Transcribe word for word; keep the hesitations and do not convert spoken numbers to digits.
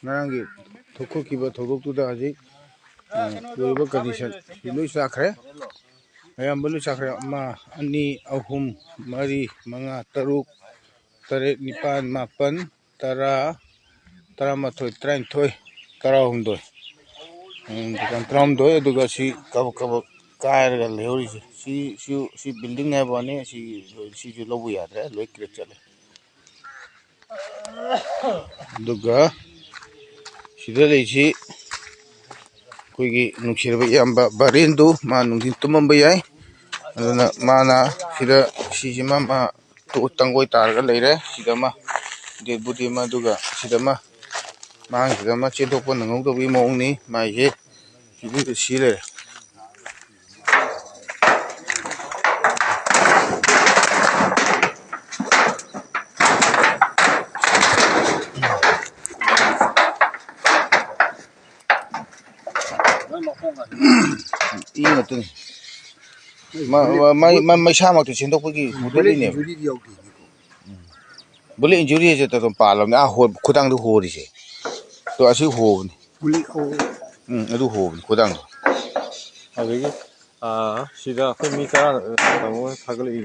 ꯉꯔꯥꯡꯒꯤ ꯊꯣꯛꯈꯤꯕ ꯊꯧꯗꯣꯛꯇꯨꯗ ꯍꯧꯖꯤꯛ, ꯑ, ꯂꯣꯏꯔꯤꯕ condition ꯁꯤ ꯂꯣꯏ ꯆꯥꯈ꯭ꯔꯦ꯫ ꯑꯌꯥꯝꯕ ꯂꯣꯏ ꯆꯥꯈ꯭ꯔꯦ꯫ ꯑꯃ, ꯑꯅꯤ, ꯑꯍꯨꯝ, ꯃꯔꯤ, ꯃꯉꯥ, ꯇꯔꯨꯛ, ꯇꯔꯦꯠ, ꯅꯤꯄꯥꯜ, ꯃꯥꯄꯜ, ꯇꯔꯥ, ꯇꯔꯥꯃꯥꯊꯣꯏ, ꯇꯔꯥꯅꯤꯊꯣꯏ, ꯇꯔꯥꯍꯨꯝꯗꯣꯏ꯫ ꯎꯝ, ꯗꯨꯀꯥꯟ ꯇꯔꯥꯍꯨꯝꯗꯣꯏ꯫ ꯑꯗꯨꯒ ꯁꯤ ꯀꯕꯛ ꯀꯕꯛ ꯀꯥꯏꯔꯒ ꯂꯩꯍꯧꯔꯤꯁꯦ꯫ ꯁꯤ, ꯁꯤ, ꯁꯤ building ꯍꯥꯏꯕ ꯋꯥꯅꯤ꯫ ꯁꯤ, ꯁꯤꯁꯨ ꯂꯧꯕ ꯌꯥꯗ꯭ꯔꯦ, ꯂꯣꯏ crack ꯆꯠꯂꯦ꯫ ꯑꯗꯨꯒ ꯁꯤꯗ ꯂꯩꯁꯤ ꯑꯩꯈꯣꯏꯒꯤ ꯅꯨꯡꯁꯤꯔꯕ ꯏꯌꯥꯝꯕ ꯕꯥꯔꯦꯟꯗꯨ, ꯃꯥ ꯅꯨꯡꯊꯤꯟ ꯇꯨꯝꯃꯝꯕ ꯌꯥꯏ꯫ ꯑꯗꯨꯅ ꯃꯥꯅ ꯁꯤꯗ, ꯁꯤꯁꯤꯃ ꯃꯥ ꯇꯨ-, ꯇꯪꯒꯣꯏ ꯇꯥꯔꯒ ꯂꯩꯔꯦ꯫ ꯁꯤꯗ ꯑꯃ, dead body ꯑꯃ, ꯑꯗꯨꯒ ꯁꯤꯗ ꯑꯃ, ꯃꯥꯡꯁꯤꯗ ꯑꯃ ꯆꯦꯟꯊꯣꯛꯄ ꯅꯪꯍꯧꯗꯕꯒꯤ ꯃꯑꯣꯡꯅꯤ꯫ ꯃꯥꯏꯁꯦ ꯁꯤꯗ ꯁꯤ ꯂꯩꯔꯦ꯫ ꯏ ꯉꯥꯛꯇꯅꯤ꯫ ꯃ-, ꯃ-, ꯃꯩ-, ꯃ-, ꯃꯩꯁꯥꯃꯛꯇꯤ ꯁꯦꯝꯗꯣꯛꯄꯒꯤ ꯍꯨꯗꯠꯂꯤꯅꯦꯕ꯫ Bullet injury ꯍꯥꯏꯁꯦ ꯑꯗꯨꯝ ꯄꯥꯜꯂꯕꯅꯦ꯫ ꯑꯥ ꯍꯣ-, ꯈꯨꯗꯥꯡꯗ ꯍꯣꯔꯤꯁꯦ꯫ ꯇꯣ ꯑꯁꯤ ꯍꯣꯕꯅꯤ꯫ ꯎꯝ, ꯑꯗꯨ ꯍꯣꯕꯅꯤ ꯈꯨꯗꯥꯡꯗꯣ꯫ ꯑꯗꯒꯤ, ꯑꯥ, ꯁꯤꯗ ꯑꯩꯈꯣꯏ ꯃꯤ ꯇꯔꯥ, ꯇꯥꯃꯣ ꯍꯣꯏ ꯊꯥꯒꯠꯂꯛꯏꯗꯣ꯫